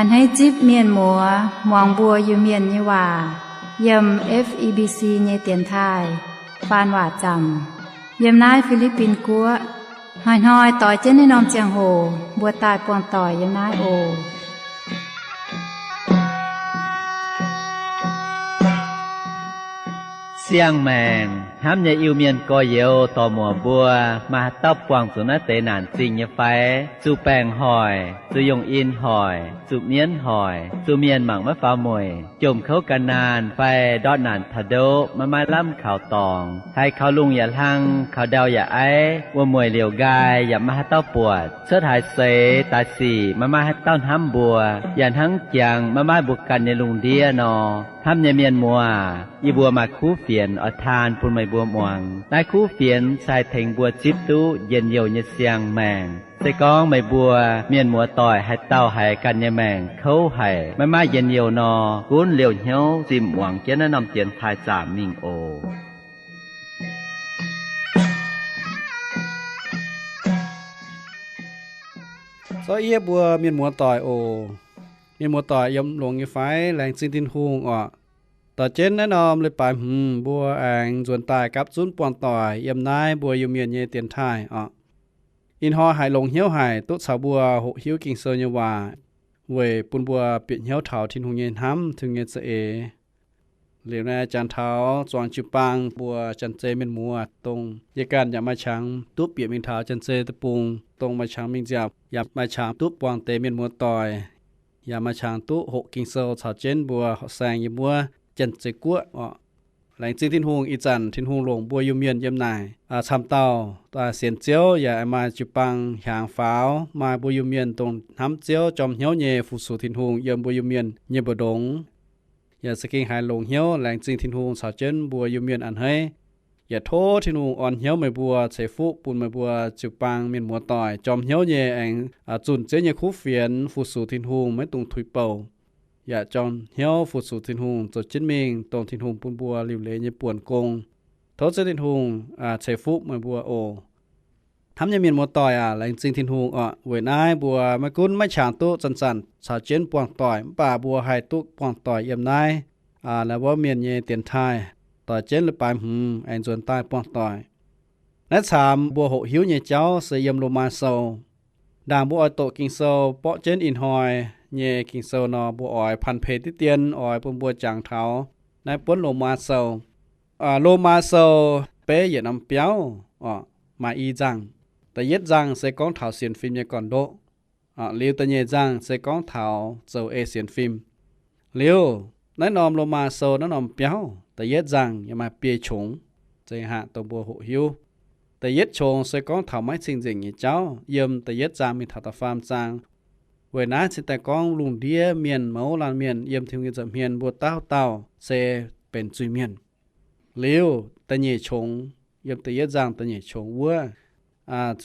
A'hneiv zipv mienh muoz muangx mbuo Iu-Mienh nyei waac yiem F E B C nyei dienx taaih faan waac zaamc yiem naaiv Fi^li^bin Guoqv. Hnoi-hnoi doix jienv naaiv norm ziangh hoc mbuo daaih buangh doic yiem naaiv oc. Siang-maengc hnamv nyei Iu-Mienh gorx-youz dorc-muoc mbuo, maaih haaix dauh buangh zuqc naaiv deix naanc zingh nyei fai? Zuqc baengc hoic, zuqc yungh in hoic, zuqc mienv hoic, zuqc mienh mangc maiv faaux mueic, jomc kouv ga'naanh fai ndortv naanc taux ndoqv maiv maaih lamh kaux dorngx, haiz kaux lungh yaac hlang, kaux ndau yaac aiv, wuom-mueic liouc nqaai yaac maiv maaih haaix dauh buatc, cuotv haaix seix daaih sic maiv maaih haaix dauh hnamv mbuo, yaac hnangv jangx maiv maaih mbuo ganh nyei lungh ndiev nor. Hnamv nyei mienh muoz, yie mbuo maaih kuv fienx oix taan bun meih mbuo muangx. Naaiv kuv fienx se haih tengx mbuo zipv duqv njien-youh nyei siang-maengc. Se gorngv meih mbuo mienh muoz-doic haaix dauh haiz ganh nyei maengc kouv haic, maiv maaih njien-youh nor, gunv liouh hnyouv zimh muangx jienv naaiv norm dienx taaih zaamc mingh oc. Zorqv yie mbuo mienh muoz-doic oc. Mienh muoz-doic yiem longx nyei fai? Laengz zingh Tin-Hungh oc. Doix jienv naaiv norm leiz-baaix hmz mbuo aengx nzuonx daaih gapv zunv buangh doic yiem naaiv mbuo Iu-Mienh nyei dienx taaih oc. Ih hnoi haiz longx hnyouv haic duqv caux mbuo hoqc hiuv Ging-Sou nyei waac, weic bun mbuo bieqc hnyouv taux Tin-Hungh nyei hnamv, Tin-Hungh nyei za'eix. Liuz naaiv jangx taux zuangx jiu-baang mbuo Janx-Zei mienh muoz, dongh yie ganh yaac maaih qangx duqv bieqc mingh taux Janx-Zei deic-bung, dongh maaih qangx mingh nziaauc yaac maaih qangx duqv buangh deix mienh muoz-doic, yaac maaih qangx duqv hoqc Ging-Sou caux jienv mbuo horqc saeng yiem wuov Janx-Zei Guoqv oc. Laengz zingh Tin-Hungh, ih zanc Tin-Hungh longc mbuo Iu-Mienh yiem naaic camv dauh sienx Ziouv yaac maaih jiu-baang hiaangx faaux, maaih mbuo Iu-Mienh dongh hnamv Ziouv jorm hnyouv nyei fu-sux Tin-Hungh yiem mbuo Iu-Mienh nyei mbu'ndongx. Yaac za'gengh haiz longx hnyouv, laengz zingh Tin-Hungh caux jienv mbuo Iu-Mienh a'hneiv. Yaac tov Tin-Hungh orn hnyouv meih mbuo, ceix fuqv bun meih mbuo jiu-baang mienh muoz-doic jorm hnyouv nyei aengx zunh Ziouv nyei kuv fienx fu-sux Tin-Hungh maiv dungx tuix bouc. Yaac jorm hnyouv fu-sux Tin-Hungh zoux jienv mingh dongh Tin-Hungh bun mbuo liuc leiz nyei buonc gong. Tov Ziouv Tin-Hungh ceix fuqv meih mbuo oc. Hnamv nyei mienh muoz-doic aac, laengz zingh Tin-Hungh oc. Weic naaiv mbuo maiv gunv maiv qangx duqv zanc-zanc caux jienv buangh doic, mv baac mbuo haih duqv buangh doic yiem naaiv naaiv wuov mienh nyei dienx taaih, doix jienv leiz-baaix hmz aengx nzuonx daaih buangh doic. Naaiv caamx mbuo hoqc hiuv nyei jauv se yiem Lomaa Sou. Ndaangc mbuo oix doqc Ging-Sou, borqv jienv ih hnoi nyei Ging-Sou nor, mbuo oix ผันเพ diqv dien oix bun mbuo jangx taux naaiv buonv Lomaa Sou. Lomaa Sou beiv yietc norm biauv, maaih i nzangh. Da'yietv nzangh se gorngv taux sienx fim nyei gorn-ndoqv. Liuz da'nyeic nzangh se gorngv taux zoux ei sienx fim. Liuz naaiv norm Lomaa Sou naaiv norm biauv da'yietv nzangh yaac maaih biei qongx, zeiz haac dongh mbuo hoqc hiuv. Da'yietv qongx se gorngv taux maiv cing-nzengc nyei jauv yiem da'yietv nzangh mingh taux da'faam nzangh. Weic naaiv cingx daaih gorngv lungh ndiev mienh mouz laanh mienh yiem Tin-Hungh nyei nza'hmien mbuo dauh dauh se benx zuiz mienh. Liuz da'nyeic qongx, yiem da'yietv nzangh da'nyeic qongx wuov,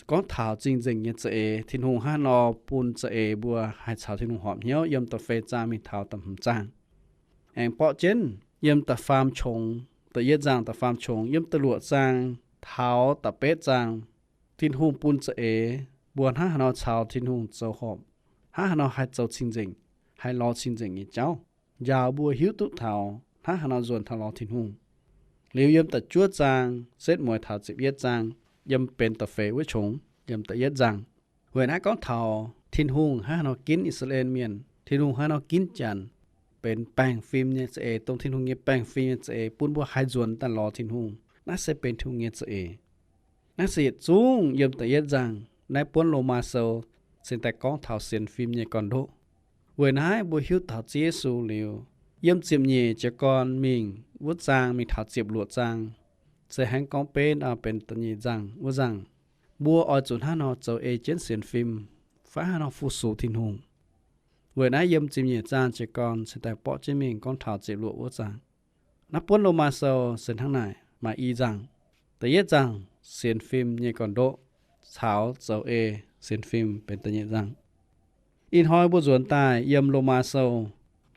gorngv taux cing-nzengc nyei za'eix, Tin-Hungh hnangv nor bun za'eix mbuo haih caux Tin-Hungh horpc hnyouv yiem da'feix zaang mingh taux da'hmz zaang. Aengx borqv jienv yiem da'faam qongx, da'yietv nzangh da'faam qongx, yiem da'luoqc zaang taux da'betv zaang, Tin-Hungh bun za'eix mbuo hnangv haaix nor caux Tin-Hungh zoux horpc, hnangv haaix nor haih zoux cing-nzengc, haih lorz cing-nzengc nyei jauv, njaaux mbuo hiuv duqv taux hnangv haaix nor nzuonx taux lorz Tin-Hungh. Liuz yiem da'juov zaang setv mueiz taux ziepc yietv zaang, yiem benx da'feix wuov qongx, yiem da'yietv nzangh. Weic naaiv gorngv taux Tin-Hungh hnangv haaix nor ginv I^saa^laa^en Mienh, Tin-Hungh hnangv haaix nor ginv Janx, benx baengh fim nyei za'eix, dongh Tin-Hungh nyei baengh fim nyei za'eix, bun mbuo haih nzuonx daaih lorz Tin-Hungh. Naaiv se benx Tin-Hungh nyei za'eix. Naaiv se yietc zungv yiem da'yietv nzangh naaiv buonv Lomaa Sou cingx daaih gorngv taux sienx fim nyei gorn-ndoqv. Weic naaiv mbuo hiuv taux Ziouv Yesu liuz, yiem ziepc nyeic jiez gorn mingh wuov zaang mingh taux ziepc luoqc zaang, se hnangv gorngv beiv nor benx da'nyeic nzangh wuov nzangh. Mbuo oix zuqc hnangv nor zoux ei jienv sienx fim, fai hnangv nor fu-sux Tin-Hungh. Weic naaiv yiem ziepc nyeic zaang jiez gorn cingx daaih borqv jienv mingh gorngv taux ziepc luoqc wuov zaang. Naaiv buonv Lomaa Sou se hnangv naaic, maaih i nzangh. Da'yietv nzangh, sienx fim nyei gorn-ndoqv caux zoux ei sienx fim benx da'nyeic nzangh. Ih hnoi mbuo nzuonx daaih yiem Lomaa Sou.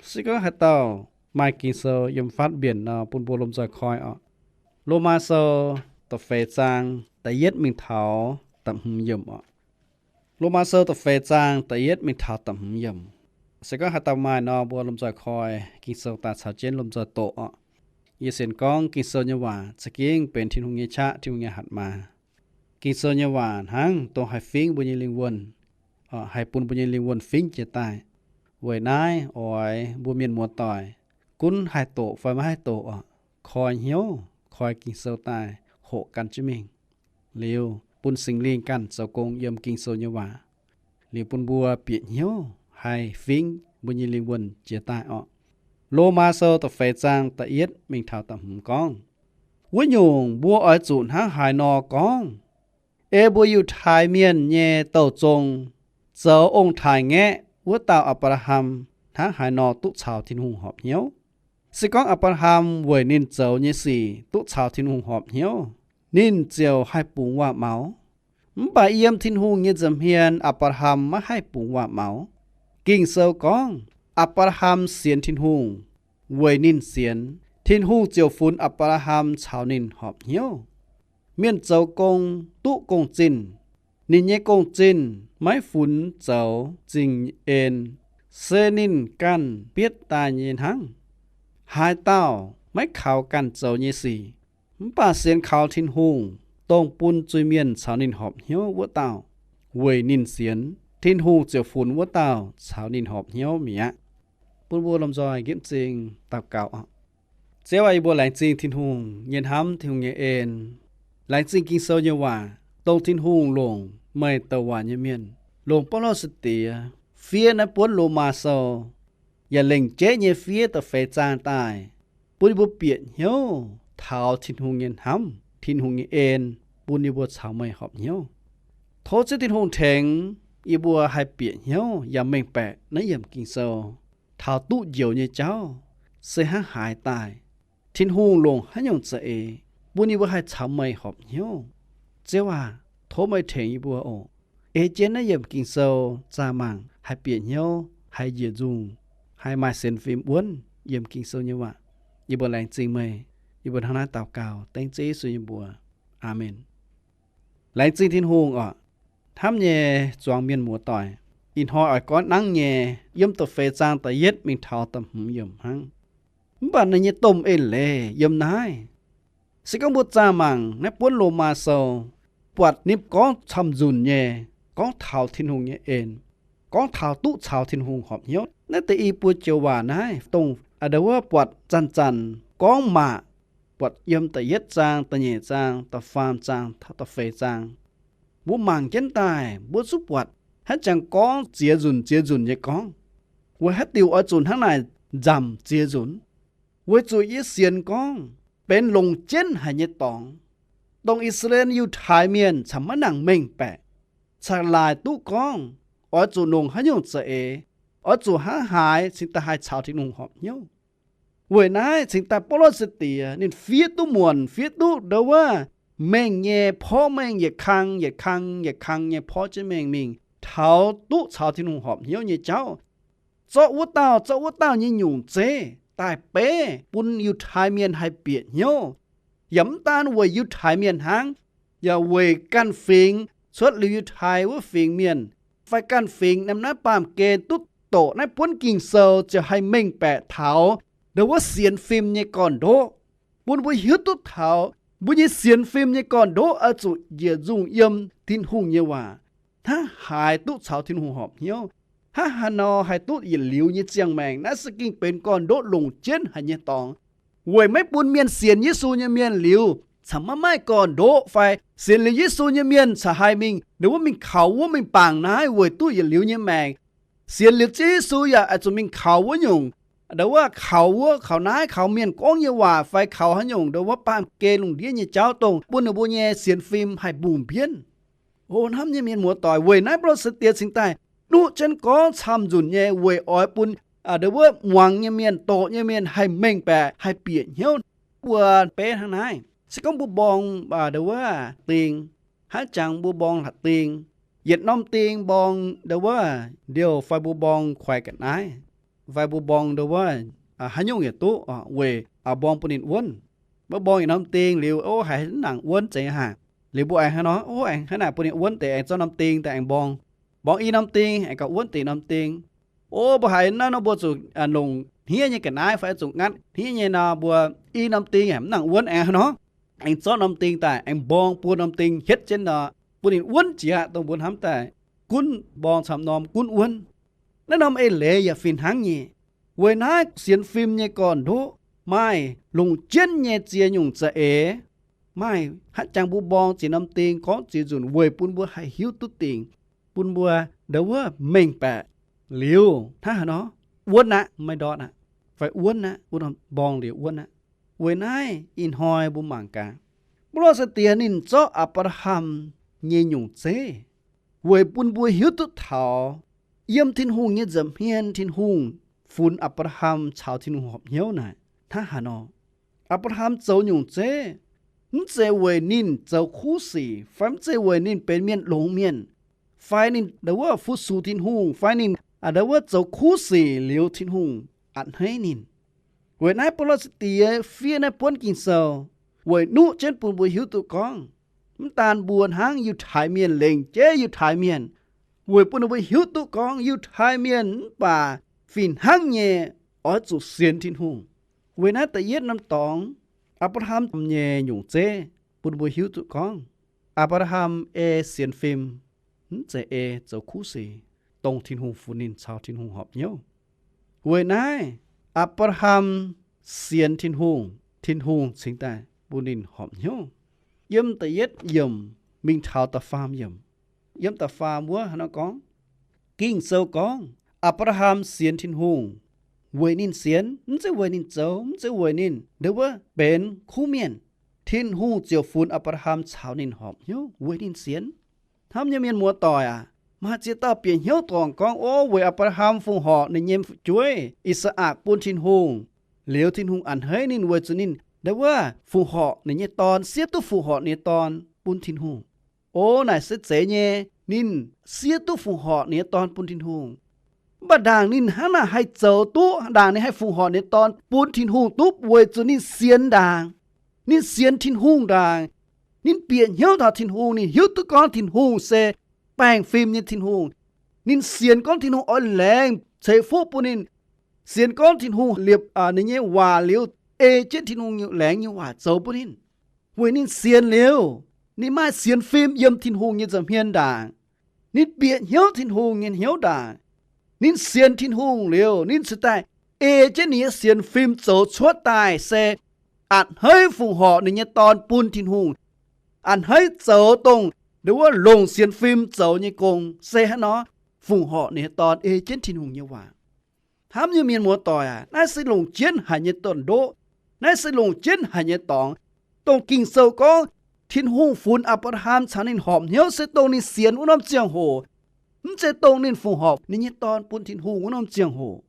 Se gorngv haaix dauh maaih Ging-Sou yiem fatv mbienc nor, bun mbuo lomh nzoih koi oc. Lomaa Sou da'feix zaang da'yietv mingh taux da'hmz yiemc oc. Lomaa Sou da'feix zaang da'yietv mingh taux da'hmz yiemc. Se gorngv haaix dauh maaih nor, mbuo lomh nzoih koi Ging-Sou daaih caux jienv lomh nzoih doqc oc. Yie sienx gorngv Ging-Sou nyei waac za'gengh benx Tin-Hungh nyei qaqv, Tin-Hungh nyei hatc maaz. Ging-Sou nyei waac hnangv dongh haih fingv mbuo nyei lingh wuonh, haih bun mbuo nyei lingh wuonh fingv jiez daaih. Weic naaiv oix mbuo mienh muoz-doic, gunv haih doqc fai maiv haih doqc oc, koi hnyouv koi Ging-Sou daaih hoqc gan jienv mingh. Liuz bun Singx Lingh ganh zoux gong yiem Ging-Sou nyei waac, liuz bun mbuo bieqc hnyouv haih fingv mbuo nyei lingh wuonh jiez daaih oc. Lomaa Sou da'feix zaang da'yietv mingh taux da'hmz gorngv, wuov nyungc mbuo oix zuqc hnangv haaix nor gorngv, ei mbuo Yiutai Mienh nyei douh zong, zoux ong-taaix-ngaeqv wuov dauh Apc^laa^ham hnangv haaix nor duqv caux Tin-Hungh horpc hnyouv? Se gorngv Apc^laa^ham weic ninh zoux nyei sic duqv caux Tin-Hungh horpc hnyouv, ninh ziouc haih bungx waac-maux. Mv baac yiem Tin-Hungh nyei nza'hmien Apc^laa^ham maiv haih bungx waac-maux. Ging-Sou gorngv, Apc^laa^ham sienx Tin-Hungh. Weic ninh sienx, Tin-Hungh ziouc funx Apc^laa^ham caux ninh horpc hnyouv. Mienh zoux gong duqv gong-zinh. Ninh nyei gong-zinh maiv funx zoux zingh en, se ninh ganh bietv daaih nyei hnangv. Haaix dauh maiv kaux ganh zoux nyei sic, mv baac sienx kaux Tin-Hungh, dongh bun zuiz-mienh caux ninh horpc hnyouv wuov dauh, weic ninh sienx, Tin-Hungh ziouc funx wuov dauh caux ninh horpc hnyouv mi'aqv. Bun mbuo lomh nzoih nqipv m'zing daux gaux oc. Ziouv aac, yie mbuo laengz zingh Tin-Hungh nyei hnamv, Tin-Hungh nyei en. Laengz zingh Ging-Sou nyei waac, dongh Tin-Hungh longc meih douc waac nyei mienh, longc Baulo sai-diex fiev naaiv buonv Lomaa Sou, yaac lengc jeiv nyei fiev da'feix zaang daaih, bun yie mbuo bieqc hnyouv taux Tin-Hungh nyei hnamv, Tin-Hungh nyei en, bun yie mbuo caux meih horpc hnyouv. Tov Ziouv Tin-Hungh tengx yie mbuo haih bieqc hnyouv yaac mengh baeqc naaiv yiemc Ging-Sou taux duqv njoux nyei jauv se hnangv haaix daaih, Tin-Hungh longc haaix nyungc za'eix bun yie mbuo haih caux meih horpc hnyouv. Ziouv aac, tov meih tengx yie mbuo oc. Ei jienv naaiv yiemc Ging-Sou zaah mangc haih bieqc hnyouv, haih njiec nzungh, haih maaih sienx fim wuonv yiemc Ging-Sou nyei waac. Yie mbuo laengz zingh meih. Yie mbuo hnangv naaiv daux gaux dengv Ziouv Yesu nyei mbuox. Aamen. Laengz zingh Tin-Hungh oc. Hnamv nyei zuangx mienh muoz-doic, ih hnoi oix goiv nangv nyei, yiem da'feix zaang da'yietv mingh taux da'hmz yiemc hnangv. Mv baac ninh nyei domh eix leiz yiem naaiv. Se gorngv mbuo zaah mangc naaiv buonv Lomaa Sou, buatc ninh gorngv camv-nzunc nyei, gorngv taux Tin-Hungh nyei en, gorngv taux duqv caux Tin-Hungh horpc hnyouv. Naaiv deix i buo joux waac naaiv dongh a'ndau wuov buatc zanc-zanc gorngv maac, buatc yiem da'yietv zaang, da'nyeic zaang, da'faam zaang, da'feix zaang. Mbuo mangc jienv daaih mbuo zuqc buatc hnangv jangx gorngv ziex nzunc ziex nzunc nyei gorngv. Weic haaix diuc oix zuqc hnangv naaic nzamc ziex nzunc? Weic zuqc yie sienx gorngv benx longc jienv haic nyei dorngx, dongh I^saa^laa^en Yiutai Mienh camv maiv nangc mengh baeqc, caqv laaic duqv gorngv oix zuqc longc haaix nyungc za'eix, oix zuqc hnangv haaix cingx daaih haih caux Tin-Hungh horpc hnyouv. Weic naaiv cingx daaih Baulo sai-diex ninh fiev duqv muonc, fiev duqv ndo wuov mengh nyei porv mengh yietc kang yietc kang yietc kang nyei porv jienv mengh mingh taux duqv caux Tin-Hungh horpc hnyouv nyei jauv. Zorqv wuov dauh, zorqv wuov dauh nyei nyungc zeiv daaih beiv bun Yiutai Mienh haih bieqc hnyouv. Yaac mv daan weic Yiutai Mienh hnangv, yaac weic ganh fingx cuotv liuz Yiutai wuov fingx mienh, fai ganh fingx yiem naaiv baamh gen duqv doqc naaiv buonv Ging-Sou ziouc haih mengh baeqc taux ndo wuov sienx fim nyei gorn-ndoqv. Bun mbuo hiuv duqv taux mbuo nyei sienx fim nyei gorn-ndoqv oix zuqc njiec nzungh yiem Tin-Hungh nyei waac, hnangv haaix duqv caux Tin-Hungh horpc hnyouv, hnangv haaix nor haih duqv yietc liuz nyei ziangh maengc. Naaiv se gengh benx gorn-ndoqv longc jienv haic nyei dorngx. Weic maiv bun mienh sienx Yesu nyei mienh liuz caux maiv maaih gorn-ndoqv fai sienx liuz Yesu nyei mienh caux haih mingh ndo wuov mingh kaux wuov mingh bangc naaiv weic duqv yietc liuz nyei maengc. Sienx liuz Ziouv Yesu yaac oix zuqc mingh kaux wuov nyungc, ndo wuov kaux wuov, kaux naaiv, kaux mienh gorngv nyei waac fai kaux haaix nyungc ndo wuov baamh gen lungh ndiev nyei jauv dongh bun ninh mbuo nyei sienx fim haih mbungh mbienv. O hnamv nyei mienh muoz-doic, weic naaiv Baulo sai-diex cingx daaih duqv jienv gorngv camv-nzunc nyei weic oix bun ndo wuov muangx nyei mienh, doqc nyei mienh haih mengh baeqc, haih bieqc hnyouv. Mbuo beiv hnangv naaiv, se gorngv mbuo mborng ndo wuov ding, hnangv jangx mbuo mborng hla'ding, yietc norm ding mborng ndo wuov ndiouh fai mbuo mborng kuaix ga'naaiv, fai mbuo mborng ndo wuov haaix nyungc yietc duqv weic mborng bun ninh wuonv. Mbuo mborng yietc norm ding liuz, o, haiz mv nangc wuonv zeiz haic. Liuz mbuo aengx hnangv nor, o, aengx hnangv naaic bun ninh wuonv deix, aengx zorqv norm ding daaih aengx mborng. Mborng i norm ding aengx gauh wuonv deix norm ding. O, mbuo haiz naaiv nor mbuo zuqc longc hniev nyei ga'naaiv fai zuqc ngatv hniev nyei nor, mbuo i norm ding mv nangc wuonv aengx nor, aengx zorqv norm ding daaih aengx mborng buo norm ding hietv jienv nor, bun ninh wuonv jiex aqv, dongh mbuo hnamv daaih gunv mborng camv norm gunv wuonv. Naaiv norm eix leiz yaac fih hnangv nyei. Weic naaiv sienx fim nyei gorn-ndoqv maaih longc jienv nyei ziex nyungc za'eix, maaih haaix jangx mbuo mborng ziex norm ding gorngv ziex nzunc weic bun mbuo haih hiuv duqv dingc, bun mbuo ndau wuov mengh baeqc liuz hnangv haaix nor, wuonv aqv, maiv ndortv aqv, fai wuonv aqv, wuov norm mborng liuz wuonv aqv. Weic naaiv ih hnoi mbuo mangc gaax, mbuo lorh sai-diex ninh zorqv Apc^laa^ham nyei nyungc zeiv weic bun mbuo hiuv duqv taux yiem Tin-Hungh nyei nza'hmien Tin-Hungh funx Apc^laa^ham caux Tin-Hungh horpc hnyouv naaic hnangv haaix nor. Apc^laa^ham zoux nyungc zeiv mv zeiz weic ninh zoux kuv sic, fai mv zeiz weic ninh benx mienh longx mienh, fai ninh ndau wuov fu-sux Tin-Hungh, fai ninh ndau wuov zoux kuv sic liuz Tin-Hungh a'hneiv ninh. Weic naaiv Baulo sai-diex fiev naaiv buonv Ging-Sou weic nuqv jienv bun mbuo hiuv duqv gorngv, mv daan mbuo hnangv Yiutai Mienh lengc jeiv Yiutai Mienh, weic bun ninh mbuo hiuv duqv gorngv Yiutai Mienh mv baac fih hnangv nyei oix zuqc sienx Tin-Hungh. Weic naaiv da'yietv norm dorngx, Apc^laa^ham nyei nyungc zeiv bun mbuo hiuv duqv gorngv, Apc^laa^ham ei sienx fim mv zeiz ei zoux kuv sic, dongh Tin-Hungh funx ninh caux Tin-Hungh horpc hnyouv. Weic naaiv Apc^laa^ham sienx Tin-Hungh, Tin-Hungh cingx daaih bun ninh horpc hnyouv. Yiem da'yietv yiemc mingh taux da'faam yiemc. Yiem da'faam wuov hnangv nor gorngv, Ging-Sou gorngv Apc^laa^ham sienx Tin-Hungh weic ninh sienx, mv zeiz weic ninh zoux, mv zeiz weic ninh ndau wuov benx kuv mienh. Tin-Hungh ziouc funx Apc^laa^ham caux ninh horpc hnyouv weic ninh sienx. Hnamv nyei mienh muoz-doic aac, maaih ziex dauh bieqc hnyouv dorngc gorngv, o, weic Apc^laa^ham fongc horc ninh nyei fu'jueiv, I^saa^lakc, bun Tin-Hungh, liuz Tin-Hungh a'hneiv ninh weic zuqc ninh ndau wuov fongc horc ninh nyei dorn, siev duqv fongc horc ninh nyei dorn bun Tin-Hungh. O, naaic se zeiz nyei, ninh siev duqv fongc horc ninh nyei dorn bun Tin-Hungh. Mv baac ndaangc ninh hnangv naaic haih zoux duqv, ndaangc ninh haih fongc horc ninh nyei dorn bun Tin-Hungh duqv weic zuqc ninh sienx ndaangc. Ninh sienx Tin-Hungh ndaangc. Ninh bieqc hnyouv taux Tin-Hungh, ninh hiuv duqv gorngv Tin-Hungh se baengh fim nyei Tin-Hungh. Ninh sienx gorngv Tin-Hungh oix laengz ceix fuqv bun ninh. Sienx gorngv Tin-Hungh liepc ninh nyei waac liuz, ei jienv Tin-Hungh nyei laengz nyei waac zoux bun ninh. Weic ninh sienx liuz, ninh maaih sienx fim yiem Tin-Hungh nyei nza'hmien ndaangc. Ninh bieqc hnyouv Tin-Hungh nyei hnyouv ndaangc. Ninh sienx Tin-Hungh liuz, ninh cingx daaih ei jienv ninh nyei sienx fim zoux cuotv daaih se a'hneiv fongc horc ninh nyei dorn bun Tin-Hungh, a'hneiv zoux dongh ndau wuov longc sienx fim zoux nyei gong, se hnangv nor fongc horc ninh nyei dorn ei jienv Tin-Hungh nyei waac. Hnamv nyei mienh muoz-doic aac, naaiv se longc jienv haic nyei donh ndoqv. Naaiv se longc jienv haic nyei dorngx. Dongh Ging-Sou gorngv Tin-Hungh funx Apc^laa^ham caux ninh horpc hnyouv se dongh ninh sienx wuov norm ziangh hoc, mv zeiz dongh ninh fongc horc ninh nyei dorn bun Tin-Hungh wuov norm ziangh hoc.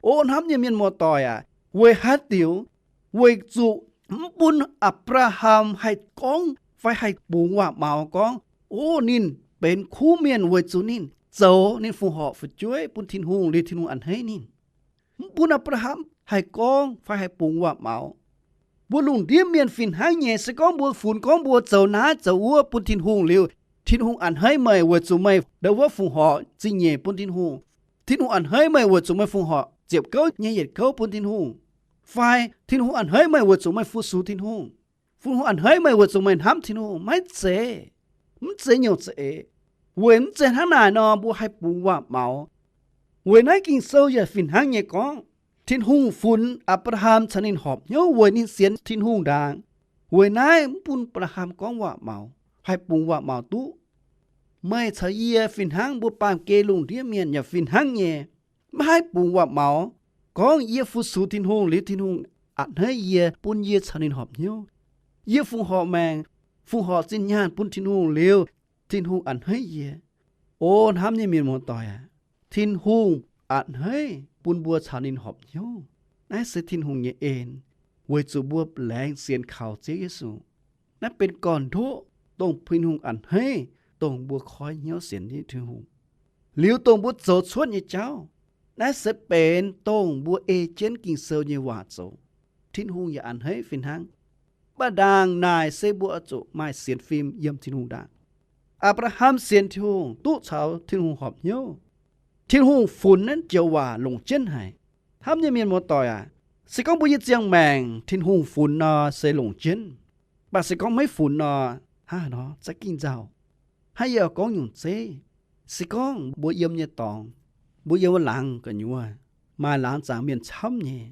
O hnamv nyei mienh muoz-doic aac, weic haaix diuc? Weic zuqc mv bun Apc^laa^ham haih gorngv fai haih bungx waac-maux gorngv, o, ninh benx kuv mienh weic zuqc ninh zoux, ninh fongc horc fu'jueiv bun Tin-Hungh liuz Tin-Hungh a'hneiv ninh. Mv bun Apc^laa^ham haih gorngv fai haih bungx waac-maux. Mbuo lungh ndiev mienh fih hnangv nyei, se gorngv mbuo funx gorngv mbuo zoux naaiv zoux wuov bun Tin-Hungh liuz, Tin-Hungh a'hneiv meih weic zuqc meih ndau wuov fongc horc zingh nyeic bun Tin-Hungh. Tin-Hungh a'hneiv meih weic zuqc meih fongc horc ziepc gouv nyei yietc gouv bun Tin-Hungh. Fai Tin-Hungh a'hneiv meih weic zuqc meih fu-sux Tin-Hungh. Tin-Hungh a'hneiv meih weic zuqc meih hnamv Tin-Hungh. Maiv zeiz. Mv zeiz nyungc za'eix. Weic mv zeiz hnangv naaic nor, mbuo haih bungx waac-maux. Weic naaiv Ging-Sou yaac fih hnangv nyei gorngv, Tin-Hungh funx Apc^laa^ham caux ninh horpc hnyouv weic ninh sienx Tin-Hungh ndaangc. Weic naaiv mv bun Apc^laa^ham gorngv waac-maux, haih bungx waac-maux duqv. Meih caux yie fih hnangv, mbuo baamh gen lungh ndiev mienh yaac fih hnangv nyei. Maiv haih bungx waac-maux gorngv yie fu-sux Tin-Hungh liuz Tin-Hungh a'hneiv yie, bun yie caux ninh horpc hnyouv. Yie fongc horc maengc, fongc horc zinh nyaanh bun Tin-Hungh liuz, Tin-Hungh a'hneiv yie. O hnamv nyei mienh muoz-doic aac, Tin-Hungh a'hneiv bun mbuo caux ninh horpc hnyouv. Naaiv se Tin-Hungh nyei en, weic zuqc mbuo laengz sienx kaux Ziouv Yesu. Naaiv benx gorn-ndoqv dongh Tin-Hungh a'hneiv, dongh mbuo koi hnyouv sienx Tin-Hungh, liuz dongh mbuo zoux cuotv nyei jauv. Naaiv se benx dongh mbuo ei jienv Ging-Sou nyei waac zoux. Tin-Hungh yaac a'hneiv fih hnangv. Mv baac ndaangc naaic se mbuo oix zuqc maaih sienx fim yiem Tin-Hungh ndaangc. Apc^laa^ham sienx Tin-Hungh, duqv caux Tin-Hungh horpc hnyouv. Tin-Hungh funx naaiv joux waac longc jienv haic. Hnamv nyei mienh muoz-doic aac, se gorngv mbuo nyei ziangh maengc Tin-Hungh funx nor se longc jienv. Mv baac se gorngv maiv funx nor, hnangv haaix nor za'gengh nzauh? Hnangv yie oix gorngv nyungc zeiv, se gorngv mbuo yiem nyei dorngx, mbuo yiem wuov laangz gu'nyuoz maaih laangz zaangc mienh camv nyei.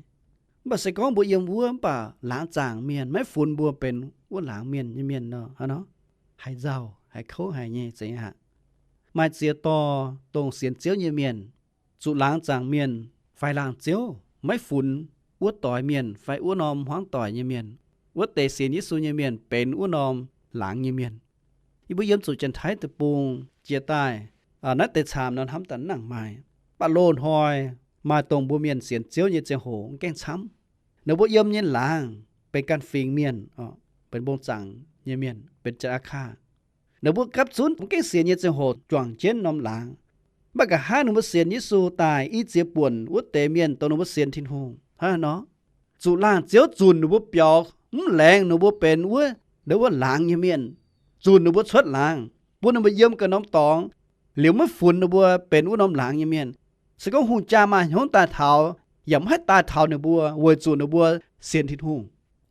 Mv baac se gorngv mbuo yiem wuov mv baac laangz zaangc mienh maiv funx mbuo benx wuov laangz mienh nyei mienh nor, hnangv haaix nor? Haiz nzauh, haiz kouv haic nyei, zeiz aqv. Maaih ziex dorh dongh sienx Ziouv nyei mienh, zuqc laangz zaangc mienh fai laangz ziouv maiv funx wuov doix mienh fai wuov norm hmuangv doic nyei mienh, wuov deix sienx Yesu nyei mienh benx wuov norm laangz nyei mienh. Yie mbuo yiem zuqc Janx-Taiv deic-bung jiex daaih, naaiv deix camv nor hnamv daaih mv nangc maaih. Mv baac loz-hnoi maaih dongh mbuo mienh sienx Ziouv nyei ziangh hoc mv gaengh camv. Ninh mbuo yiem nyei laangz benx ganh fingx mienh, benx mbong zaangc nyei mienh, benx Janx-Aqv^kaa. Ninh mbuo gapv zunv mv gaengh sienx nyei ziangh hoc juangc jienv norm laangz. Mv baac nqa'haav ninh mbuo sienx Yesu daaih, i ziex buonc wuov deix mienh dongh ninh mbuo sienx Tin-Hungh hnangv haaix nor, zuqc laangz ziouv zunc ninh mbuo biaux, mv laengz ninh mbuo benx wuov, wuov laangz nyei mienh, zunc ninh mbuo cuotv laangz, bun ninh mbuo yiem ganh norm dorngx, liuz maiv funx ninh mbuo benx wuov norm laangz nyei mienh. Se gorngv hungh jaa maaih hnyouv daaih taux, yaac mv haih daaih taux ninh mbuo weic zuqc ninh mbuo sienx Tin-Hungh.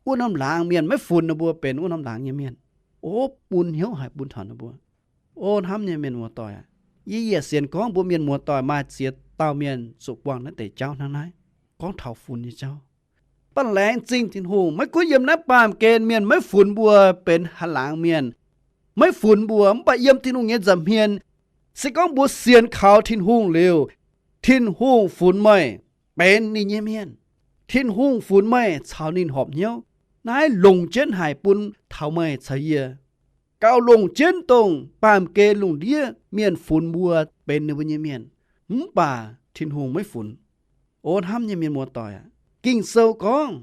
Wuov norm laangz mienh maiv funx ninh mbuo benx wuov norm laangz nyei mienh. O, bun hnyouv haic bun taux ninh mbuo. O hnamv nyei mienh muoz-doic aac, yie yietc sienx gorngv mbuo mienh muoz-doic maaih ziex dauh mienh zuqc buangh naaiv deix jauv hnangv naaiv, gorngv taux funx nyei jauv. Mv baac laengz zingh Tin-Hungh, maiv gunv yiem naaiv baamh gen mienh maiv funx mbuo benx haaix laangz mienh, maiv funx mbuo, mv baac yiem Tin-Hungh nyei nza'hmien, se gorngv mbuo sienx kaux Tin-Hungh liuz, Tin-Hungh funx meih benx ninh nyei mienh. Tin-Hungh funx meih caux ninh horpc hnyouv. Naaiv longc jienv haic bun taux meih caux yie. Gauh longc jienv dongh baamh gen lungh ndiev mienh funx mbuo benx ninh mbuo nyei mienh, mv baac Tin-Hungh maiv funx. O hnamv nyei mienh muoz-doic aac, Ging-Sou gorngv,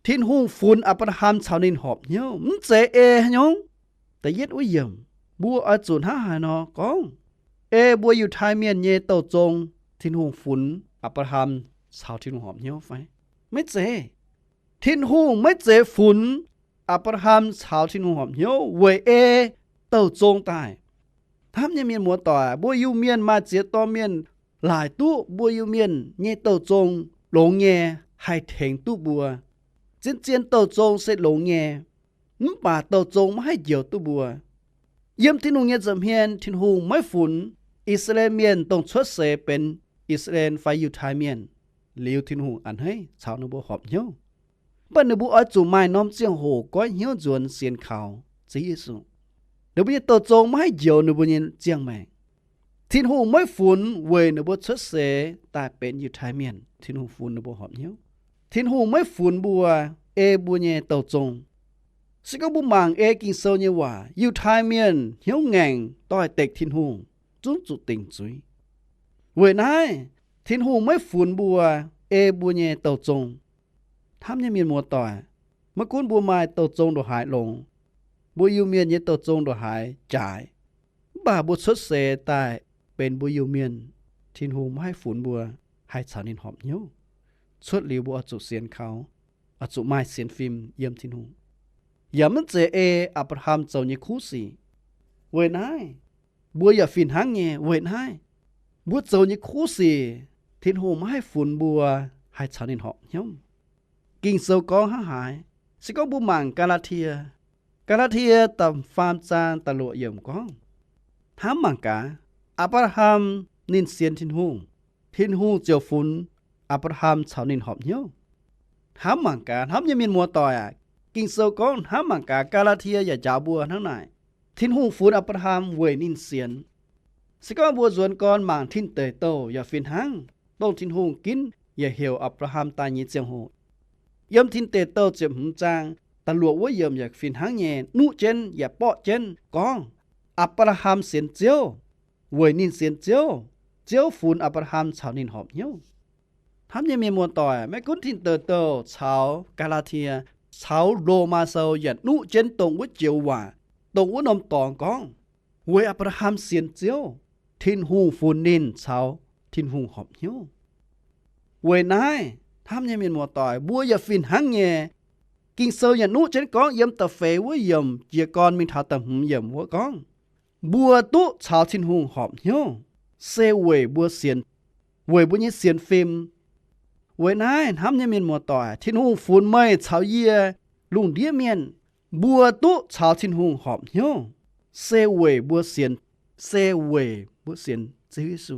Tin-Hungh funx Apc^laa^ham caux ninh horpc hnyouv, mv zeiz ei haaix nyungc. Da'yietv wuov yiemc, mbuo oix zuqc hnangv haaix nor gorngv? Ei mbuo Yiutai Mienh nyei douh zong, Tin-Hungh funx Apc^laa^ham caux Tin-Hungh horpc hnyouv fai? Maiv zeiz. Tin-Hungh maiv zeiz funx Apc^laa^ham caux Tin-Hungh horpc hnyouv weic ei douh zong daaih. Hnamv nyei mienh muoz-doic, mbuo Iu-Mienh maaih ziex dorh mienh laaic duqv mbuo Iu-Mienh nyei douh zong longx nyei, haih tengx duqv mbuo. Zien-zien douh zong se longx nyei, mv baac douh zong maiv haih njoux duqv mbuo. Yiem Tin-Hungh nyei nza'hmien, Tin-Hungh maiv funx I^saa^laa^en Mienh dongh cuotv seix benx I^saa^laa^en fai Yiutai Mienh, liuz Tin-Hungh a'hneiv caux ninh mbuo horpc hnyouv. Mv baac ninh mbuo oix zuqc maaih norm ziangh hoc goiv hnyouv nzuonx sienx kaux Ziouv Yesu. Ninh mbuo nyei douh zong maiv haih njoux ninh mbuo nyei ziangh maengc. Tin-Hungh maiv funx weic ninh mbuo cuotv seix daaih benx Yiutai Mienh, Tin-Hungh funx ninh mbuo horpc hnyouv. Tin-Hungh maiv funx mbuo ei mbuo nyei douh zong. Se gorngv mbuo mangc ei Ging-Sou nyei waac, Yiutai Mienh hnyouv ngaengc doix-dekc Tin-Hungh, zungv zuqc dingc zuiz. Weic naaiv, Tin-Hungh maiv funx mbuo ei mbuo nyei douh zong. Hnamv nyei mienh muoz-doic, maiv gunv mbuo maaih douh zong ndongc haaix longx, mbuo Iu-Mienh nyei douh zong ndongc haaix jaaix, mv baac mbuo cuotv seix daaih benx mbuo Iu-Mienh, Tin-Hungh maiv haih funx mbuo haih caux ninh horpc hnyouv. Cuotv liuz mbuo oix zuqc sienx kaux, oix zuqc maaih sienx fim yiem Tin-Hungh. Yaac maiv zeiz ei Apc^laa^ham zoux nyei kuv sic. Weic naaiv, mbuo yaac fih hnangv nyei. Weic naaiv, mbuo zoux nyei kuv sic, Tin-Hungh maiv haih funx mbuo haih caux ninh horpc hnyouv. Ging-Sou gorngv hnangv haaix? Se gorngv mbuo mangc Gaa^laa^tie, Gaa^laa^tie da'faam zaang da'luoqc yiemc gorngv, hnamv mangc gaax, Apc^laa^ham ninh sienx Tin-Hungh, Tin-Hungh ziouc funx Apc^laa^ham caux ninh horpc hnyouv. Hnamv mangc gaax, hnamv nyei mienh muoz-doic aac, Ging-Sou gorngv hnamv mangc gaax, Gaa^laa^tie yaac njaaux mbuo hnangv naaic. Tin-Hungh funx Apc^laa^ham weic ninh sienx. Se gorngv mbuo nzuonx gorn mangc Tin Deic Douh yaac fih hnangv, dongh Tin-Hungh ginv yaac heuc Apc^laa^ham daaih nyei ziangh hoc. Yiem Tin Deic Douh ziepc hmz zaang da'luoqc wuov yiemc yaac fih hnangv nyei nuqv jienv yaac borqv jienv gorngv, Apc^laa^ham sienx Ziouv. Weic ninh sienx Ziouv, Ziouv funx Apc^laa^ham caux ninh horpc hnyouv. Hnamv nyei mienh muoz-doic, maiv gunv Tin Deic Douh caux Gaa^laa^tie, caux Lomaa Sou yaac nuqv jienv dongh wuov joux waac, dongh wuov norm dorngx gorngv, weic Apc^laa^ham sienx Ziouv, Tin-Hungh funx ninh caux Tin-Hungh horpc hnyouv. Weic naaiv, hnamv nyei mienh muoz-doic, mbuo yaac fih hnangv nyei. Ging-Sou yaac nuqv jienv gorngv yiem da'feix wuov yiemc jiez gorn mingh taux da'hmz yiemc wuov gorngv, mbuo duqv caux Tin-Hungh horpc hnyouv, se weic mbuo sienx weic mbuo nyei sienx fim. Weic naaiv hnamv nyei mienh muoz-doic, Tin-Hungh funx meih caux yie lungh ndiev mienh, mbuo duqv caux Tin-Hungh horpc hnyouv, se weic mbuo sienx, se weic mbuo sienx Ziouv Yesu.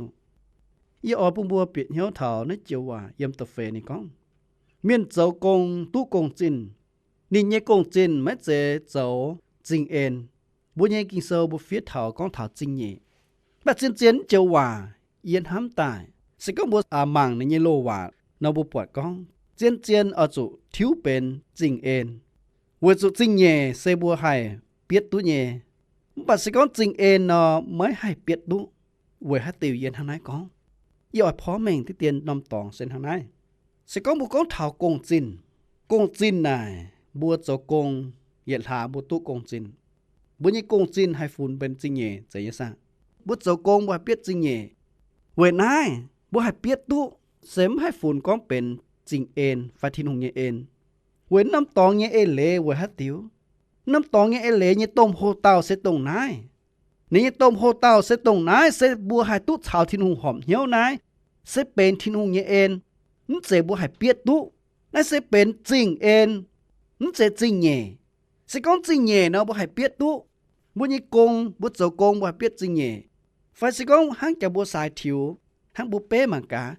Yie oix bun mbuo bieqc hnyouv taux naaiv joux waac yiem da'feix ninh gorngv, mienh zoux gong duqv gong-zinh, ninh nyei gong-zinh maiv zeiz zoux zingh en. Mbuo nyei Ging-Sou mbuo fiev taux gorngv taux zingh nyeic. Mv baac zien-zien naaiv joux waac yie hnamv daaih, se gorngv mbuo mangc ninh nyei loz-waac nor, mbuo buatc gorngv zien-zien oix zuqc tiuv benx zingh en, weic zuqc zingh nyeic se mbuo haih bietv duqv nyei. Mv baac se gorngv zingh en nor, maiv haih bietv duqv. Weic haaix diuc yie hnangv naaiv gorngv? Yie oix porv mengh diqv dien norm dorngx se hnangv naaiv. Se gorngv mbuo gorngv taux gong-zinh, gong-zinh naaic mbuo zoux gong yietc hlaax mbuo duqv gong-zinh. Mbuo nyei gong-zinh haih funx benx zingh nyeic zeiz nyei saah? Mbuo zoux gong mbuo haih bietv zingh nyeic. Weic naaiv mbuo haih bietv duqv se mv haih funx gorngv benx zingh en fai Tin-Hungh nyei en. Weic naaiv norm dorngx nyei eix leiz weic haaix diuc? Naaiv norm dorngx nyei eix leiz nyei domh hoc-dauh se dongh naaiv. Ninh nyei domh hoc-dauh se dongh naaiv, se mbuo haih duqv caux Tin-Hungh horpc hnyouv naaiv, se benx Tin-Hungh nyei en. Mv zeiz mbuo haih bietv duqv. Naaiv se benx zingh en, mv zeiz zingh nyeic. Se gorngv zingh nyeic nor, mbuo haih bietv duqv. Mbuo nyei gong, mbuo zoux gong mbuo haih bietv zingh nyeic. Fai se gorngv hnangv jaax mbuo saaix tiux, hnangv mbuo beiv mangc gaax,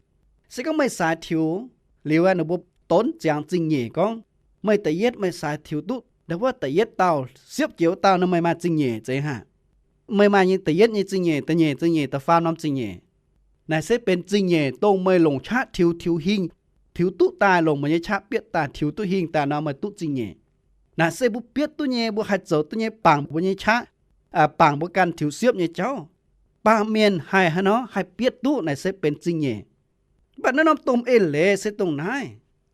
se gorngv meih saaix tiux liuz, ninh mbuo donv ziangx zingh nyeic gorngv, meih da'yietv meih saaix tiux duqv nda'wuov da'yietv dauh siepv jiex wuov dauh nor, meih maaih zingh nyeic zeiz haic. Meih maaih nyei da'yietv nyei zingh nyeic, da'nyeic zingh nyeic, da'faam norm zingh nyeic. Naaic se benx zingh nyeic dongh meih longc qaqv tiux, tiux hingh, tiux duqv daaih, longc meih nyei qaqv bietv daaih, tiux duqv hingh daaih nor, meih duqv zingh nyeic. Naaic se mbuo bietv duqv nyei, mbuo haih zoux duqv nyei, bangc mbuo nyei qaqv, bangc mbuo ganh tiux siepv nyei jauv. Baamh mienh haih haaix nor haih bietv duqv naaic se benx zingh nyeic. Mv baac naaiv norm domh eix leiz se dongh naaiv.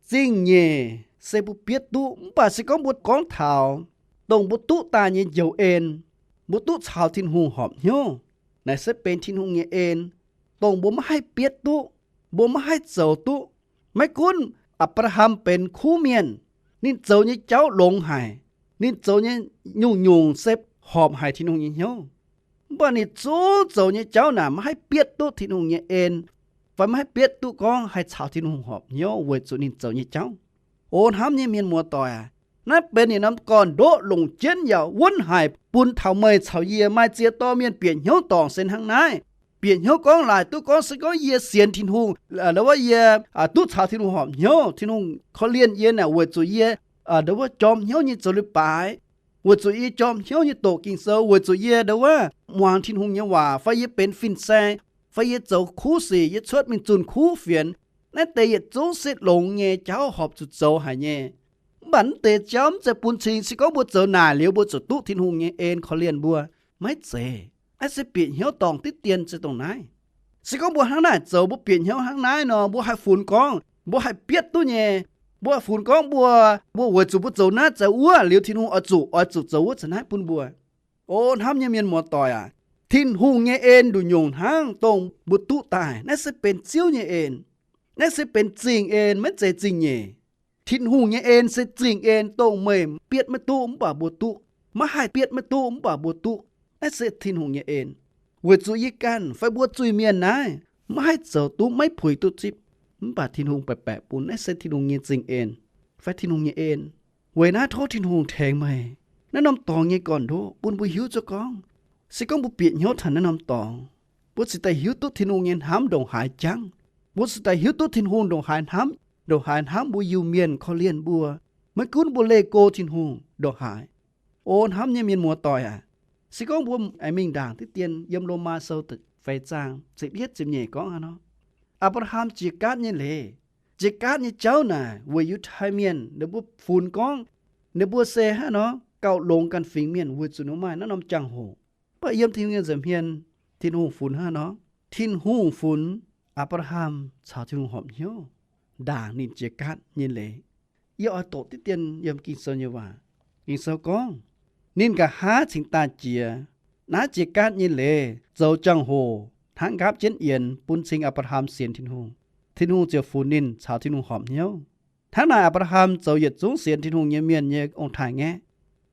Zingh nyeic se mbuo bietv duqv, mv baac se gorngv mbuo gorngv taux dongh mbuo duqv daaih nyei njoux en, mbuo duqv caux Tin-Hungh horpc hnyouv, naaic se benx Tin-Hungh nyei en, dongh mbuo maiv haih bietv duqv, mbuo maiv haih zoux duqv. Maiv gunv Apc^laa^ham benx kuv mienh, ninh zoux nyei jauv longx haic, ninh zoux nyei nyungc-nyungc se horpc haic Tin-Hungh nyei hnyouv. Mv baac ninh zungv zoux nyei jauv naaic maiv haih bietv duqv Tin-Hungh nyei en, fai maiv haih bietv duqv gorngv haih caux Tin-Hungh horpc hnyouv weic zuqc ninh zoux nyei jauv. O hnamv nyei mienh muoz-doic aac, naaiv benx ninh norm gorn-ndoqv longc jienv yaac wuonv haic bun taux meih caux yie maaih ziex dorh mienh bieqc hnyouv dorngc se hnangv naaiv. Bieqc hnyouv gorngv laaic duqv gorngv se gorngv yie sienx Tin-Hungh, nda'wuov yie duqv caux Tin-Hungh horpc hnyouv, Tin-Hungh korv-lienh yie naaic weic zuqc yie nda'wuov jorm hnyouv nyei zoux leiz-baaix, weic zuqc yie jorm hnyouv nyei doqc Ging-Sou, weic zuqc yie nda'wuov muangx Tin-Hungh nyei waac, fai yie benx fin-saeng, fai yie zoux kuv sic, yie cuotv mingh zunh kuv fienx. Naaiv deix yietc zungv se longx nyei jauv horpc zuqc zoux haic nyei. Mv baac mv deix jauv mv zeiz bun cing se gorngv mbuo zoux naaic liuz mbuo zuqc duqv Tin-Hungh nyei en korv-lienh mbuo. Maiv zeiz. Naaiv se bieqc hnyouv dorngc diqv dien se dongh naaiv. Se gorngv mbuo hnangv naaic zoux, mbuo bieqc hnyouv hnangv naaiv nor, mbuo haih funx gorngv mbuo haih bietv duqv nyei. Mbuo funx gorngv mbuo, mbuo weic zuqc mbuo zoux naaiv zoux wuov liuz Tin-Hungh oix zuqc, oix zuqc zoux wuov caux naaiv bun mbuo. O hnamv nyei mienh muoz-doic aac, Tin-Hungh nyei en nduqc nyungc hnangv dongh mbuo duqv daaih. Naaiv se benx Ziouv nyei en. Naaiv se benx zingh en, maiv zeiz zingh nyeic. Tin-Hungh nyei en se zingh en dongh meih bietv maiv duqv mv baac mbuo duqv, maiv haih bietv maiv duqv mv baac mbuo duqv. Naaiv se Tin-Hungh nyei en. Weic zuqc yie ganh fai mbuo zuiz-mienh naaiv maiv haih zoux duqv, maiv puix duqv zipv, mv baac Tin-Hungh baeqc baeqc bun. Naaiv se Tin-Hungh nyei zingh en fai Tin-Hungh nyei en. Weic naaiv tov Tin-Hungh tengx meih naaiv norm dorngx nyei gorn-ndoqv bun mbuo hiuv zuqc gorngv, se gorngv mbuo bieqc hnyouv taux naaiv norm dorngx, mbuo cingx daaih hiuv duqv Tin-Hungh nyei hnamv ndongc haaix jangv. Mbuo cingx daaih hiuv duqv Tin-Hungh ndongc haaix hnamv, ndongc haaix hnamv mbuo Iu-Mienh korv-lienh mbuo. Maiv gunv mbuo leih go Tin-Hungh ndongc haaix. O hnamv nyei mienh muoz-doic aac, se gorngv mbuo aengx mingh ndaangc diqv dien yiem Lomaa Sou da'feix zaang ziepc yietv ziepc nyeic gorngv hnangv nor, Apc^laa^ham jiex gaatv nyei leiz, jiex gaatv nyei jauv naaic weic Yiutai Mienh ninh mbuo funx gorngv ninh mbuo se hnangv nor gauh longx ganh fingx mienh weic zuqc ninh maaih naaiv norm jangx-hoc. Mv baac yiem Tin-Hungh nyei nza'hmien, Tin-Hungh funx hnangv nor, Tin-Hungh funx Apc^laa^ham caux Tin-Hungh horpc hnyouv ndaangc ninh jiex gaatv nyei leiz. Yie oix doqc diqv dien yiem Ging-Sou nyei waac. Ging-Sou gorngv, ninh nqa'haav cingx daaih jiex, naaiv jiex gaatv nyei leiz zoux jangx-hoc hnangv nqaapv jienv yienx bun cing Apc^laa^ham sienx Tin-Hungh. Tin-Hungh ziouc funx ninh caux Tin-Hungh horpc hnyouv. Hnangv naaic Apc^laa^ham zoux yietc zungv sienx Tin-Hungh nyei mienh nyei ong-taaix-ngaeqv.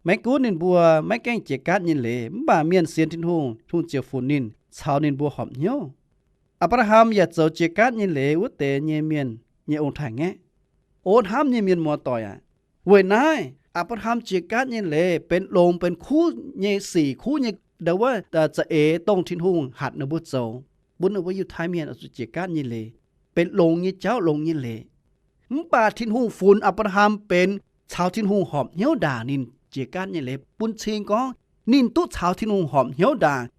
Maiv gunv ninh mbuo maiv gaengh jiex gaatv nyei leiz, mv baac mienh sienx Tin-Hungh, Tin-Hungh ziouc funx ninh caux ninh mbuo horpc hnyouv. Apc^laa^ham yaac zoux jiex gaatv nyei leiz wuov deix nyei mienh nyei ong-taaix-ngaeqv. O hnamv nyei mienh muoz-doic aac, weic naaiv Apc^laa^ham jiex gaatv nyei leiz benx longx benx kuv nyei sic, kuv nyei ndo wuov za'eix dongh Tin-Hungh hatc ninh mbuo zoux, bun ninh mbuo Yiutai Mienh oix zuqc jiex gaatv nyei leiz, benx longx nyei jauv, longx nyei leiz. Mv baac Tin-Hungh funx Apc^laa^ham benx caux Tin-Hungh horpc hnyouv ndaangc ninh jiex gaatv nyei leiz, bun cing gorngv ninh duqv caux Tin-Hungh horpc hnyouv ndaangc.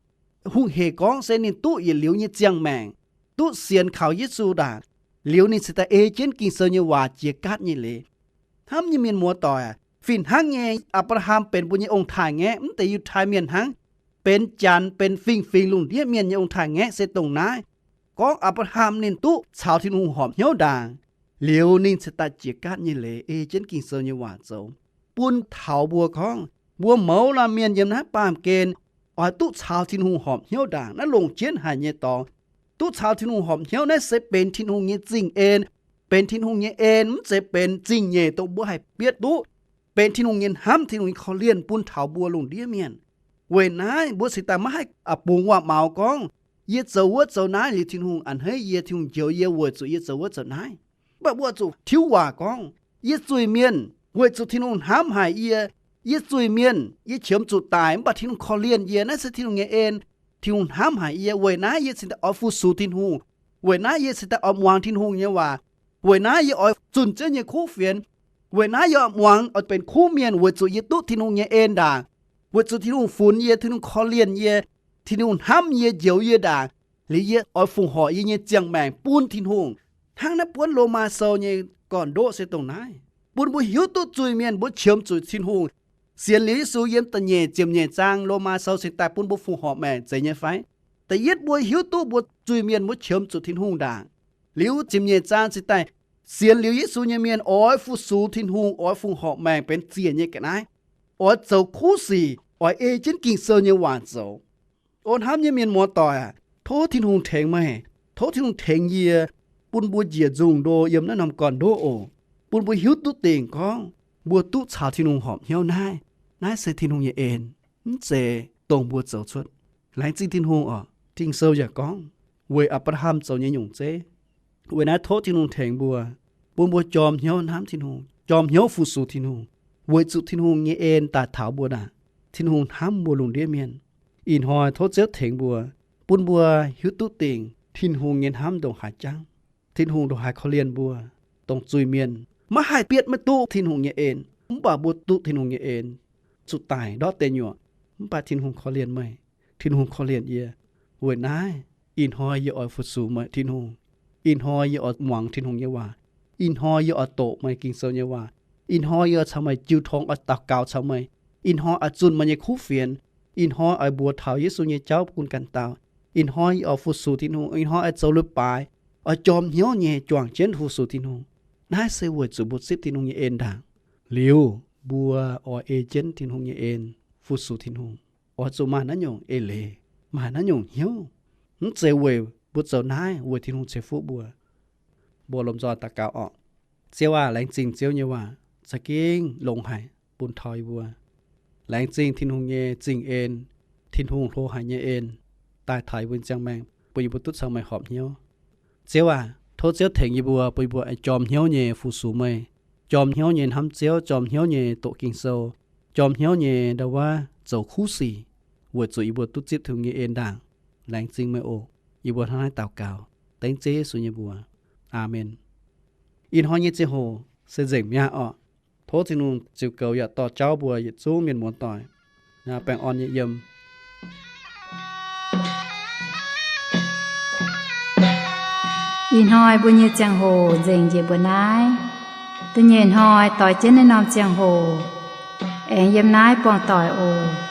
Hungh hec gorngv se ninh duqv yietc liuz nyei ziangh maengc, duqv sienx kaux Yesu ndaangc, liuz ninh cingx daaih ei jienv Ging-Sou nyei waac jiex gaatv nyei leiz. Hnamv nyei mienh muoz-doic aac, fih hnangv nyei Apc^laa^ham benx mbuo nyei ong-taaix-ngaeqv, mv deix Yiutai Mienh hnangv, benx Janx, benx fingx-fingx lungh ndiev mienh nyei ong-taaix-ngaeqv se dongh naaiv. Gorngv Apc^laa^ham ninh duqv caux Tin-Hungh horpc hnyouv ndaangc, liuz ninh cingx daaih jiex gaatv nyei leiz ei jienv Ging-Sou nyei waac zoux, bun taux mbuo gorngv mbuo mouz laanh mienh yiem naaiv baamh gen oix duqv caux Tin-Hungh horpc hnyouv ndaangc. Naaiv longc jienv haic nyei dorngx. Duqv caux Tin-Hungh horpc hnyouv naaiv se benx Tin-Hungh nyei zingh en, benx Tin-Hungh nyei en, mv zeiz benx zingh nyeic dongh mbuo haih bietv duqv. Benx Tin-Hungh nyei hnamv, Tin-Hungh nyei korv-lienh bun taux mbuo lungh ndiev mienh. Weic naaiv mbuo cingx daaih maiv haih bungx waac-maux gorngv, yie zoux wuov zoux naaiv liuz Tin-Hungh a'hneiv yie, Tin-Hungh njoux yie weic zuqc yie zoux wuov zoux naaiv. Mv baac mbuo zuqc tiuv waac gorngv, yie zuiz-mienh weic zuqc Tin-Hungh hnamv haic yie. Yie zuiz-mienh, yie qiemx zuqc daic, mv baac Tin-Hungh korv-lienh yie. Naaiv se Tin-Hungh nyei en. Tin-Hungh hnamv haic yie, weic naaiv yie cingx daaih oix fu-sux Tin-Hungh. Weic naaiv yie cingx daaih oix muangx Tin-Hungh nyei waac. Weic naaiv yie oix zunh Ziouv nyei kuv fienx. Weic naaiv yie oix muangx oix benx kuv mienh weic zuqc yie duqv Tin-Hungh nyei en ndaangc, weic zuqc Tin-Hungh funx yie, Tin-Hungh korv-lienh yie, Tin-Hungh hnamv yie, njoux yie ndaangc, liuz yie oix fongc horc yie nyei ziangh maengc bun Tin-Hungh. Hnangv naaiv buonv Lomaa Sou nyei gorn-ndoqv se dongh naaiv, bun mbuo hiuv duqv zuiz-mienh mbuo qiemx zuqc Tin-Hungh. Sienx liuz Yesu yiem da'nyeic ziepc nyeic zaang Lomaa Sou cingx daaih bun mbuo fongc horc maengc zeiz nyei fai? Da'yietv mbuo hiuv duqv mbuo zuiz-mienh mbuo qiemx zuqc Tin-Hungh ndaangc. Liuz ziepc nyeic zaang cingx daaih, sienx liuz Yesu nyei mienh oix fu-sux Tin-Hungh, oix fongc horc maengc benx ziec nyei ga'naaiv, oix zoux kuv sic, oix ei jienv Ging-Sou nyei waac zoux. O hnamv nyei mienh muoz-doic aac, tov Tin-Hungh tengx meih, tov Tin-Hungh tengx yie, bun mbuo njiec nzungh ndo yiem naaiv norm gorn-ndoqv oc, bun mbuo hiuv duqv dingc gorngv mbuo duqv caux Tin-Hungh horpc hnyouv naaiv, naaiv se Tin-Hungh nyei en, mv zeiz dongh mbuo zoux cuotv. Laengz zingh Tin-Hungh oc. Ging-Sou yaac gorngv, weic Apc^laa^ham zoux nyei nyungc zeiv. Weic naaiv tov Tin-Hungh tengx mbuo, bun mbuo jorm hnyouv hnamv Tin-Hungh, jorm hnyouv fu-sux Tin-Hungh, weic zuqc Tin-Hungh nyei en daaih taux mbuo ndaangc. Tin-Hungh hnamv mbuo lungh ndiev mienh. Ih hnoi tov Ziouv tengx mbuo, bun mbuo hiuv duqv dingc Tin-Hungh nyei hnamv ndongc haaix jangv, Tin-Hungh ndongc haaix korv-lienh mbuo, dongh zuiz-mienh maiv haih bietv maiv duqv Tin-Hungh nyei en, mv baac mbuo duqv Tin-Hungh nyei en, zuqc daic ndortv deic nyuoqc, mv baac Tin-Hungh korv-lienh meih, Tin-Hungh korv-lienh yie. Weic naaiv ih hnoi yie oix fu-sux meih Tin-Hungh. Ih hnoi yie oix muangx Tin-Hungh nyei waac. Ih hnoi yie oix doqc meih Ging-Sou nyei waac. Ih hnoi yie oix caux meih jiu tong, oix daux gaux caux meih. Ih hnoi oix zunh meih nyei kuv fienx. Ih hnoi oix mbuox taux Yesu nyei jauv bun ganh dauh. Ih hnoi yie oix fu-sux Tin-Hungh. Ih hnoi oix zoux leiz-baaix, oix jorm hnyouv nyei juangc jienv fu-sux Tin-Hungh. Naaiv se weic zuqc mbuo zipv Tin-Hungh nyei en ndaangc. Liuz mbuo oix ei jienv Tin-Hungh nyei en fu-sux Tin-Hungh. Oix zuqc maaih naaiv nyungc eix leiz, maaih naaiv nyungc hnyouv. Mv zeiz weic mbuo zoux naaiv weic Tin-Hungh ceix fuqv mbuo. Mbuo lomh nzoih daux gaux orqc. Ziouv aac, laengz zingh Ziouv nyei waac za'gengh longx haic bun taux yie mbuo. Laengz zingh Tin-Hungh nyei zingh en, Tin-Hungh hlo haic nyei en, daaih taux yie mbuo nyei ziangh maengc bun yie mbuo duqv caux meih horpc hnyouv. Ziouv aac, tov Ziouv tengx yie mbuo, bun yie mbuo aengx jorm hnyouv nyei fu-sux meih, jorm hnyouv nyei hnamv Ziouv, jorm hnyouv nyei doqc Ging-Sou, jorm hnyouv nyei ndau wuov zoux kuv sic, weic zuqc yie mbuo duqv zipv Tin-Hungh nyei en ndaangc. Laengz zingh meih oc. Yie mbuo hnangv naaiv daux gaux dengv Ziouv Yesu nyei mbuox. Aamen. Ih hnoi nyei ziangh hoc se nzengc mi'aqv orqc. Tov Tin-Hungh ziux goux yaac dorh jauv mbuo yietc zungv mienh muoz-doic. Baengh orn nyei yiem. Ih hnoi mbuo nyei ziangh hoc nzengc njiec mbuo naaiv. Da'nyeic hnoi doix jienv naaiv norm ziangh hoc aengx yiem naaiv buangh doic oc.